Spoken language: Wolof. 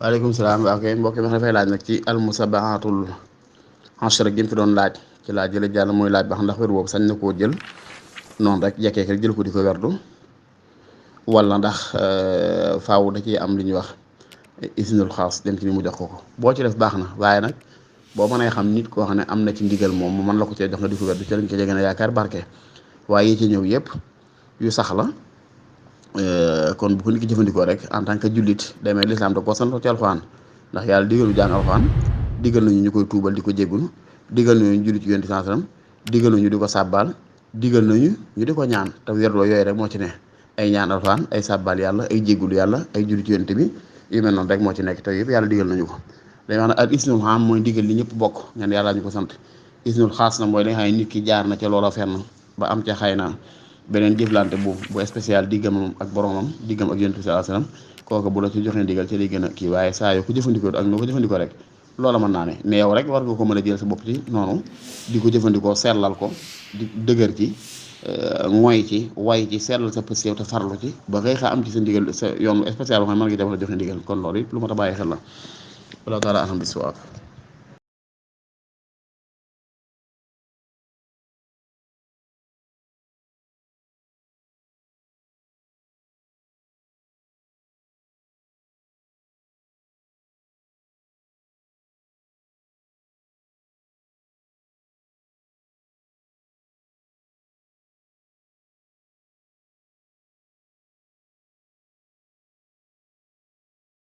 waaleykum salaam. waaw kay mbokk mi dafay laaj nag ci almusabaatul ashra gi mu fi doon laaj ci laaj jële jàll mooy laaj ba xam ndax wér boobu sañ na koo jël noonu rek jekkee rek jël ko di ko werdu wala ndax faaw da ciy am li ñuy wax isnul xaas dem ci ni mu jox ko boo ci def baax na waaye nag boo mënee xam nit koo xam ne am na ci ndigal moom mu mën la ko cee jox nga di ko werdu ci lañ ko jege na yaakaar barke waaye yi ci ñëw yëpp yu sax la. kon bu ko nit ki jëfandikoo rek en tant que jullit day mel lislaam da koo sant ci alxuraan ndax yàlla digalu jàng alxuraan digal nañu ñu koy tuubal di ko jéggul digal nañu ñu jullit ci yonent sallam digal nañu di ko sàbbaal digal nañu ñu di ko ñaan te werdoo yooyu rek moo ci ne ay ñaan alxuraan ay sàbbaal yàlla ay jéggulu yàlla ay jullit ci yonent bi yu mel noonu rek moo ci nekk te yëpp yàlla digal nañu ko dañuy wax ne ak isnul xaam mooy digal li ñëpp bokk ñaan yàlla ñu ko sant isnul xaas na mooy li nga xam ne nit ki jaar na ca loola fenn ba am ca xëy na beneen jëflante bu spécial diggam ak boromam diggam ak yonent bi sallallahu alayhi wasallam kooku bu la ci joxee ndigal ci lay gën a kii waaye saa yoo ko jëfandikoo ak noo ko jëfandikoo rek loola mën naa ne mais yow rek war nga ko mën a jël sa bopp ci noonu di ko jëfandikoo sellal ko di dëgër ci mooy ci way ci sellal sa pës yow te farlu ci ba xëy xa am ci sa ndigal sa yoon spécial boo xam ne mën nga ci def la joxe ndigal kon loolu it lu ma ta bàyyi xel la wala taala alhamdulilah.